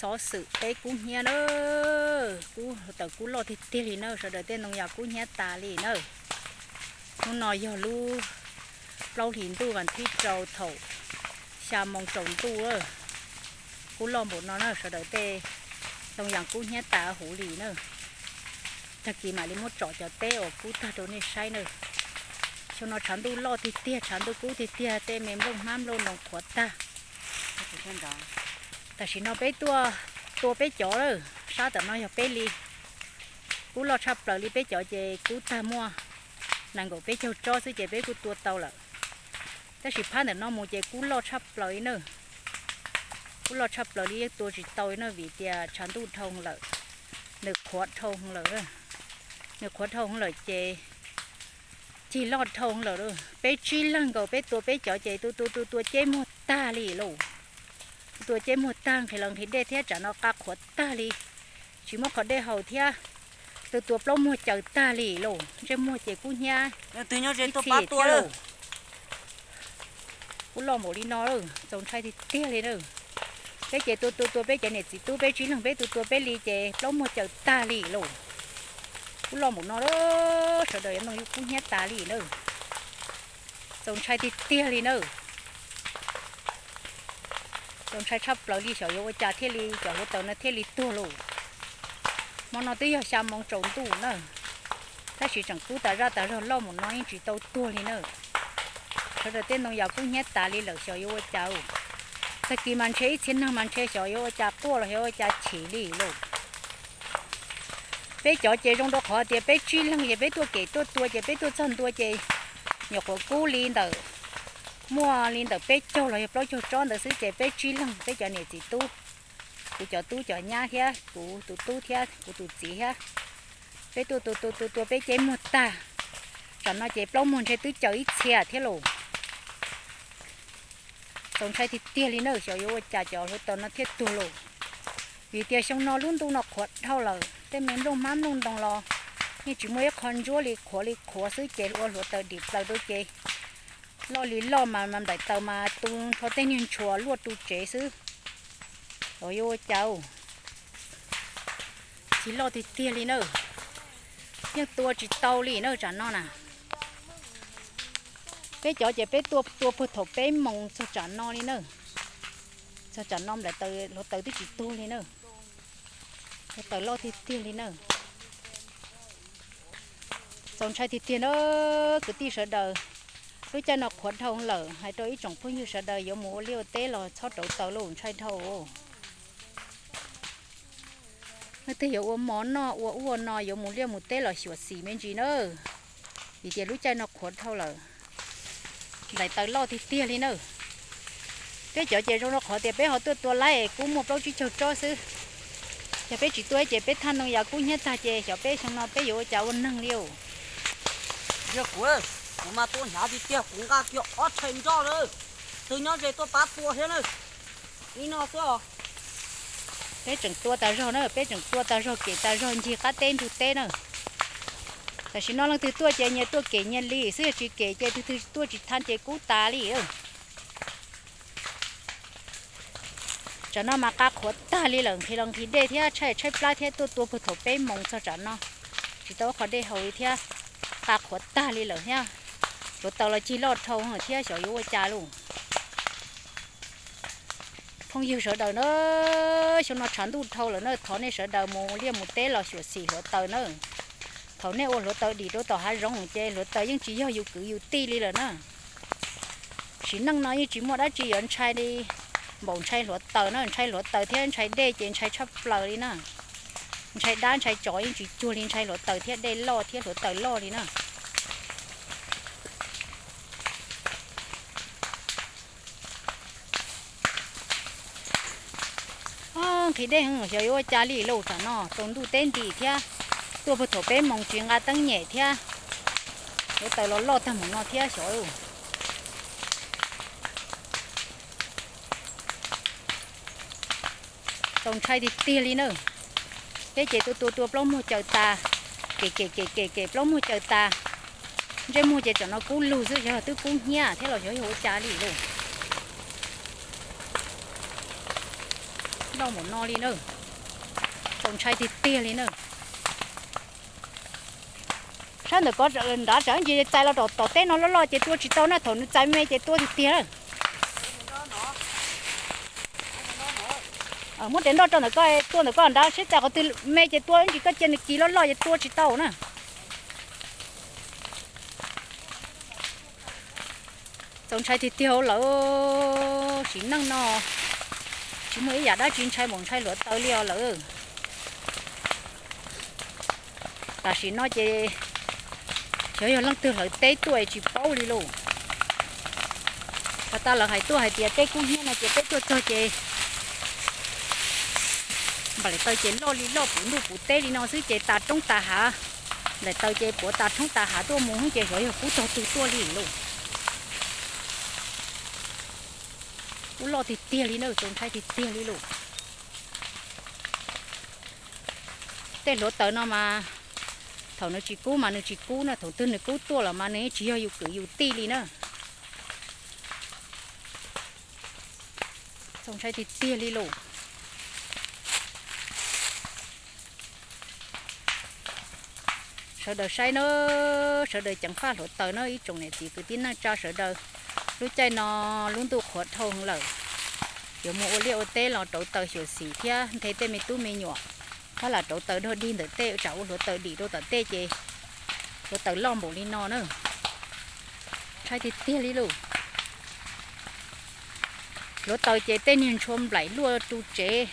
Xov xwm peb kub hnyiab na, kub tawm kub loj tiag tiag li na, sawv daws tej ntoo yas kub hnyiab tas li na. Hnub no yog lub plaub hlis ntuj vas thib rau thaum xya moo tsaus ntuj, kub loj npaum no na, sawv daws tej ntoo yas kub hnyiab tas huv li na. Tag kis mam li muab tsom cov teb uas kub tag rau nej saib na. Xyoo no tshav ntuj loj tiag tiag, tshav ntuj kub tiag tiag, tej me nplooj hmab nplooj ntoo qhuav tag. Tam sim no peb tuaj tua peb cov lawm, sab tom no yog peb li. Kub loj tshaj plaws li, peb cov ces kub tag muaj nees nkaum peb caug tsob xwb ces peb kuj tua tau lawm. Tab sis phab ntawm no mus ces kub loj tshaj plaws li na. Kub loj tshaj plaws li yeej tua tsis tau li na vim tias tshav ntuj dhau lawm, nws qhuav dhau lawm. Nws qhuav dhau lawm ces cig loj dhau lawm. Peb tsib leeg nkaus peb tua peb cov ces tua tua tua tua ceb muag tag li lauj. Tua ceb muag tag, nqhis los nqhis dej thiab, tsam no qa qhuav tag li, tsis muaj qhov dej haus thiab. Tua tua plaub muag caws tag li lauj, ntsej muag ces kub hnyiab ib txhis thiab lauj. Kub loj npaum li no, txaus ntshai tiag tiag li na. Peb ces tua tua tua peb cov niam txiv tub, peb tsib leeg peb tua tua peb li ces plaub muag caws tag li lauj. Kub loj npaum no, sawv daws yuav ntoo yuav kub hnyiab tas li na. Txaus ntshai tiag tiag li na. Txaus ntshai tshaj plaws li, xyov yuav ua cas thiaj li cov hluav taws no thiaj li tuag lauj. Hmo no twb yog xya moo tsaus ntuj na, tab sis tseem kub tas zaj tas zog loj npaum no yeej tsis tau tuag li na. Sawv daws tej ntoo yas kub hnyiab tas li lawm, xyov yuav ua cas. Tag kis mas ntshe ib txhia neeg mas ntshe xyov yuav ua cas quaj los xyov ua cas chim li lauj. Peb cov ces zoo rau qhov tias peb tsib leeg ces peb tuaj kem tuaj tua ces peb tuaj txog ntua ces nyuam qhuav kub li ntawm, muaj li ntawm peb caug los yog plaub caug tsob ntawd xwb ces peb tsib leeg peb cov niam txiv tub, kuv cov tub cov nyab thiab kuv tus tub thiab kuv tus txiv thiab, peb tuaj tua tua tua tua peb ceb muag tag. Tsam no ces plaub muag ntshe twb caws ib txhia thiab lauj. Txaus ntshai tiag tiag li na, xyov yuav ua cas cov hluav taws no thiaj tuag lauj. Vim tias xyoo no lub ntuj no qhuav dhau lawm, tej me nplooj hmab nplooj ntoo los yeej tsis muaj ib qho ntsuab li, qhuav li qhuav xwb ces ua hluav taws dim plaws rau ces loj li loj mas nplaim taws mas tu nrho tej niag ntshua luaj tu tsev xwb. Xyov yuav ua cas, cig loj tiag tiag li na. Yeej tua tsis tau li na tsam no na. Peb cov ces peb tuaj tua puag thaum peb moos txog tsam no li na. Txog tsam no nplaim taws hluav taws twb tsis tuag li na. Hluav taws loj tiag tiag li na. Txaus ntshai tiag tiag na kwv tij sawv daws. Lub caij no qhuav dhau lawm, hais rau ib tsoom phooj ywg sawv daws yuav mus ua liaj ua teb los txhob rauv taws lauj, ntshai dhau. Leej twg yuav ua mov noj ua ua no yuav mus liaj mus teb los xyuam xim me ntsis na, vim tias lub caij no qhuav dhau lawm, nplaim taws loj tiag tiag li na. Peb cov ces zoo rau qhov tias peb ho tuaj tua laib es kub muaj plaub tsib caug tsob xwb. Yog peb tsis tua ces peb thaj ntoo yas kub hnyiab tag ces xyov peb xyoo no peb yuav ua cas ua neeg li. Yog kuv, kuv mas tua hnyav tiag tiag, kuv nqa kiag ob tshais nroj lawm, twb nyob ze tuaj pab tua thiab na. Ib no xwb os. Peb tseem tua tas zog na, peb tseem tua tas zog, kem tas zog ncig qab teb ntug teb na. Tam sim no leej twg tuaj ces nyias tuaj kem nyias li xwb, yog tsis kem ces twg twg tuaj tsis thaj ces kub tas li. Tsam no mas qa qhuav tag li lawm, nqhis los nqhis dej thiab tshaib tshaib plab thiab, tuaj tua puag thaum peb moos txog tsam no tsis tau qhov dej haus li thiab, qa qhuav tag li lawm thiab. Hluav taws los cig loj dhau thiab, xyov yuav ua cas lauj. Phooj ywg sawv daws na, xyoo no tshav ntuj dhau lawm na, thov nej sawv daws mus liaj mus teb los xyuam xim hluav taws na. Thaum nej ua hluav taws dim rau tom hav zoov ces hluav taws yeej tsis yog yus kwv yus tij li lawm na. Sim neej no yeej tsis muaj dab tsi yuav ntshai li npaum ntshai hluav taws na, ntshai hluav taws thiab ntshai dej ces ntshai tshaj plaws li na. Ntshai dab ntshai tsov yeej tsis cuag li ntshai hluav taws thiab dej loj thiab hluav taws loj li na. Nqhis dej heev, xyov yuav ua cas li lauj, tsam no tsaus ntuj teb nti thiab, tuaj puag thaum peb moos tsis nqa teeb nyem thiab, hluav taws los loj tag mus no thiab xyov. Txaus ntshai tiag tiag li na. Peb ces tua tua tua plaub muag caws tas, kem kem kem kem kem plaub muag caws tas. Ntsej muag ces tsam no kub lug xwb, xyov twb kub hnyiab thiab los xyov yog ua cas li lauj. Loj mus no li na. Txaus ntshai tiag tiag li na. Sab ntawm ko nrad tsam ntsis txais los rau tom teb no loj loj ces tua tsis tau na, thaum nws txais me ces tua tiag tiag na. Muab tes nroj rau ntawm ko, tua ntawm ko nrad seb txais qhov twg me ces tua, ntsis koj cia nws kis loj loj ces tua tsis tau na. Txaus ntshai tiag tiag lawm, sim neej no tsis muaj ib yam dab tsi ntshai mus ntshai hluav taws li os lawm. Tam sim no ces xyov yog leej twg hlawv teb tuaj tsis paub li lauj. Puag ta lawv hais tuaj hais tias teb kub hnyiab no ces peb tuaj txog ces nplaim taws ces loj li loj puv ntuj puv teb li no xwb ces tas roob tas hav. Nplaim taws ces puav tas roob tas hav tuaj mus ces xyov yog kub tog twg tuaj li lauj. Kub loj tiag tiag li na, txaus ntshai tiag tiag li lauj. Tej hluav taws no mas thaum nws tsis kub mas nws tsis kub na, thaum twg nws kub tuaj los mas nws tsis yog yus kwv yus tij li na. Txaus ntshai tiag tiag li lauj. Sawv daws saib na, sawv daws ceev faj hluav taws na ib tsoom niam txiv kwv tij neej tsa sawv daws. Lub caij no lub ntuj qhuav dhau lawm, yuav mus ua liaj ua teb los rauv taws xyuam xim thiab nthe tej me tub me nyuam, tab lam rauv taws dog dig ntawm tej tsam ua hluav taws dim rau tom tej ces hluav taws loj npaum li no na. Ntshai tiag tiag li lauj. Hluav taws ces tej niag ntshua nplaim luaj ru tsev,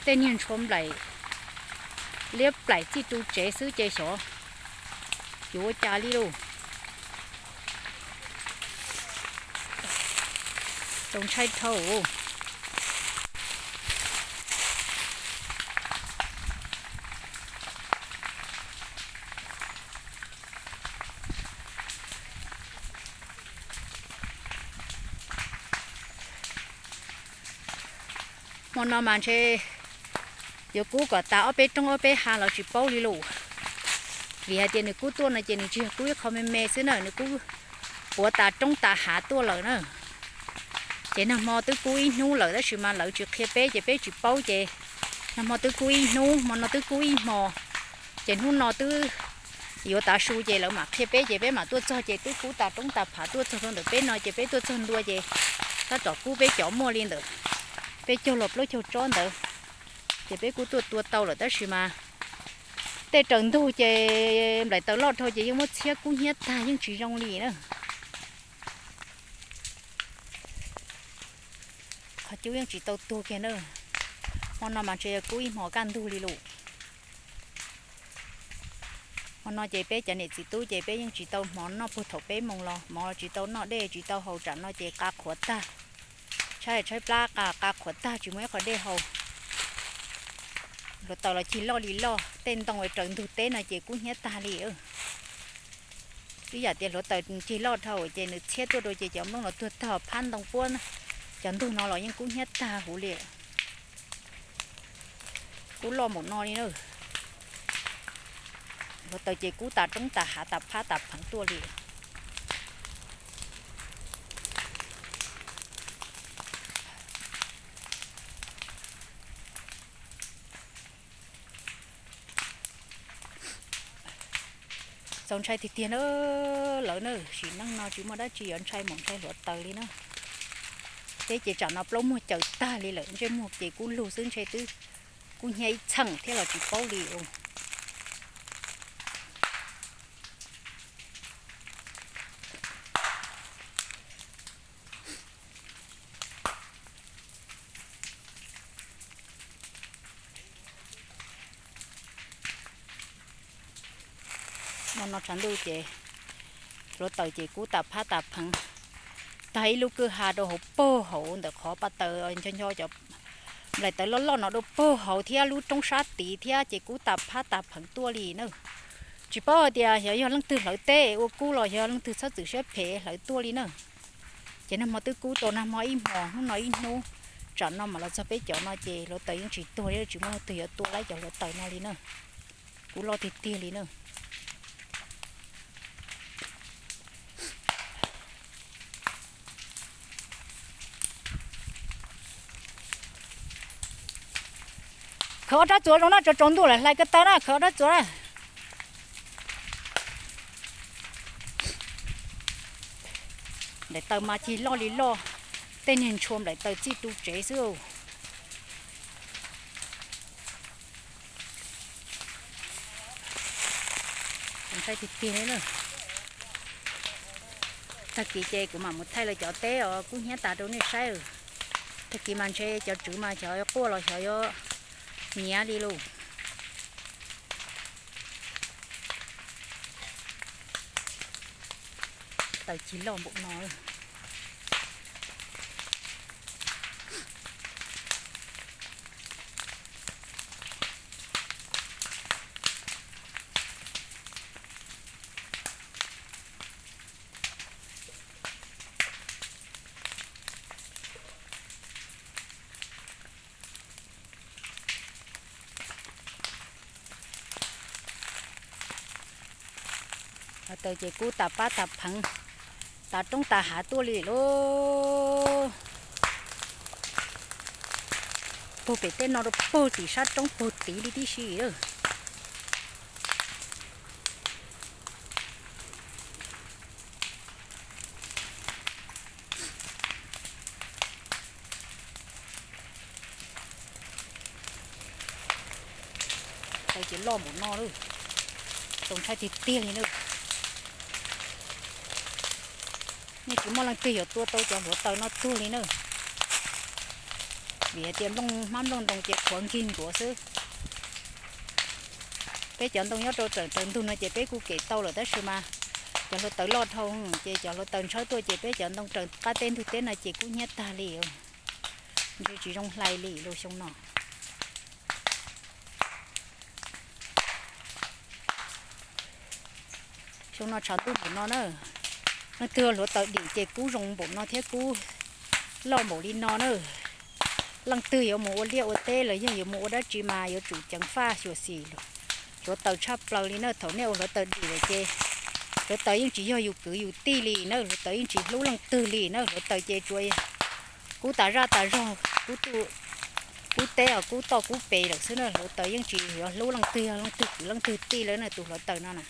tej niag ntshua nplaim liab plaim txij ru tsev xwb ces xyov yuav ua cas li lauj. Txaus ntshai dhau. Hmo no mas ntshe yuav kub kom tas ob peb roob ob peb hav los tsis paub li lauj. Vim hais tias nws kub tuaj no ces nws tsis yog kub ib qho me me xwb na, nws kub puav tas roob tas hav tuaj lawm na. Ces nag hmo twb kub ib hnub lawm tab sis mas lawv tsis qhia peb ces peb tsis paub ces nag hmo twb kub ib hnub, hmo no twb kub ib hmo, ces hnub no twb yuav tav su ces lawv mam qhia peb ces peb mam tuaj txog ces twb kub tas roob tas phav tuaj txog rau ntawm peb no ces peb tuaj txog ntua ces tab tom kub peb cov muaj li ntawm peb caug los plaub caug tsob ntawd, ces peb kuj tuaj tua tau lawm tab sis mas tej raws ntug ces nplaim taws loj dhau ces yeej muab txhiab kub hnyiab tag yeej tsis zoo li na. Qhov cub yeej tsis tau tuag kiag na. Hmo no mas ntshe yog kub ib hmo kaj ntug li lauj. Hmo no ces peb cov niam txiv tub ces peb yeej tsis tau hmov noj puag thaum peb moos los hmov tsis tau noj dej tsis tau haus tsam no ces qa qhuav tag. Tshaib tshaib plab qa qa qhuav tag tsis muaj ib qho dej haus. Hluav taws los cig loj li loj, tej ntoo raws ntug teb no ces kub hnyiab tag li. Ib yam tias hluav taws cig loj dhau ces nws txhiab tuaj rau ces cov nplooj los tuag tag phab ntoo puab, cov ntug no los yeej kub hnyiab tag huv li. Kub loj npaum no li na. Hluav taws ces kub tas roob tas hav tas phab tas pheev tuaj li. Txaus ntshai tiag tiag na lawv na, sim neej no tsis muaj dab tsi yuav ntshai mus ntshai hluav taws li na. Peb ces tsam no plaub muag caws tag li lawm, ntsej muag ces kub lug xwb ntshe twb kub hnyiab ib txheej thiab los tsis paub li. Hmo no tshav ntuj ces hluav taws ces kub tas phab tas pheev, tag ib lub kwj ha rau hauv paug hauv ntawm qhov pas taws nco nco cov nplaim taws loj loj no rau paug hauv thiab lub roob sab tid thiab ces kub tas phab tas pheev tuaj li na. Tsis paub hais tias xyov yog leej twg hlawv teb ua kub los yog leej twg txhob txwm siab phem hlawv tuaj li na. Ces nag hmo twb kub tau nag hmo ib hmos, hnub no ib hnub, tsam no mam los txog peb cov no ces hluav taws yeej tsis tuag li, tsis muaj leej twg yuav tua laib cov hluav taws no li na. Kub loj tiag tiag li na. Khaws ob rab txuas zoo na, tsaus tsaus ntuj lawm hlais ko taw na, khaws ob rab txuas na. Nplaim taws mas cig loj li loj, tej niag ntshua nplaim taws txij tu tsev xwb. Ntshai tiag tiag li na. Tag kis ces kuv mam mus thaij lawv cov teb os, kub hnyiab tas rau nej saib. Tag kis mas ntshe cov tswv mas xyov yuav quaj los xyov yuav nyiav li lauj. Taws cig loj npaum no. Hluav taws ces kub tas pab tas pheev, tas roob tas hav tuaj li lauj. Puag pem tej no rau puag tim sab roob puag tid li tib si lawm. Taws ces loj npaum no lawm, txaus ntshai tiag tiag li na. Nej tsis muaj leej twg yuav tua tau cov hluav taws no tuag li na. Vim hais tias nplooj hmab nplooj ntoo ces qhuav nkig nkuav xwb. Peb cov ntoo nyob rau raws raws ntug no ces peb kuj kem tau lawm tab sis mas cov hluav taws loj dhau ces cov hluav taws ntshawb tuaj ces peb cov ntoo raws qab teb ntug teb no ces kub hnyiab tag li. Ntshe tsis zoo hlais li lub xyoo no. Xyoo no tshav ntuj npaum no na, leej twg hluav taws dim ces kub zoo npaum no thiab kub loj npaum li no na. Leej twg yuav mus ua liaj ua teb los yog yuav mus ua dab tsi mas yuav tsum ceev faj xyuam xim hluav taws tshaj plaws li na. Thaum nej ua hluav taws dim lawm ces hluav taws yeej tsis yog yus kwv yus tij li na, hluav taws yeej tsis hlub leej twg li na. Hluav taws ces tsuas kub tas zaj tas zog, kub teb os, kub toj kub pes lawm xwb na. Hluav taws yeej tsis yuav hlub leej twg, yog leej twg kwv leej twg tij lawm na tus hluav taws no na.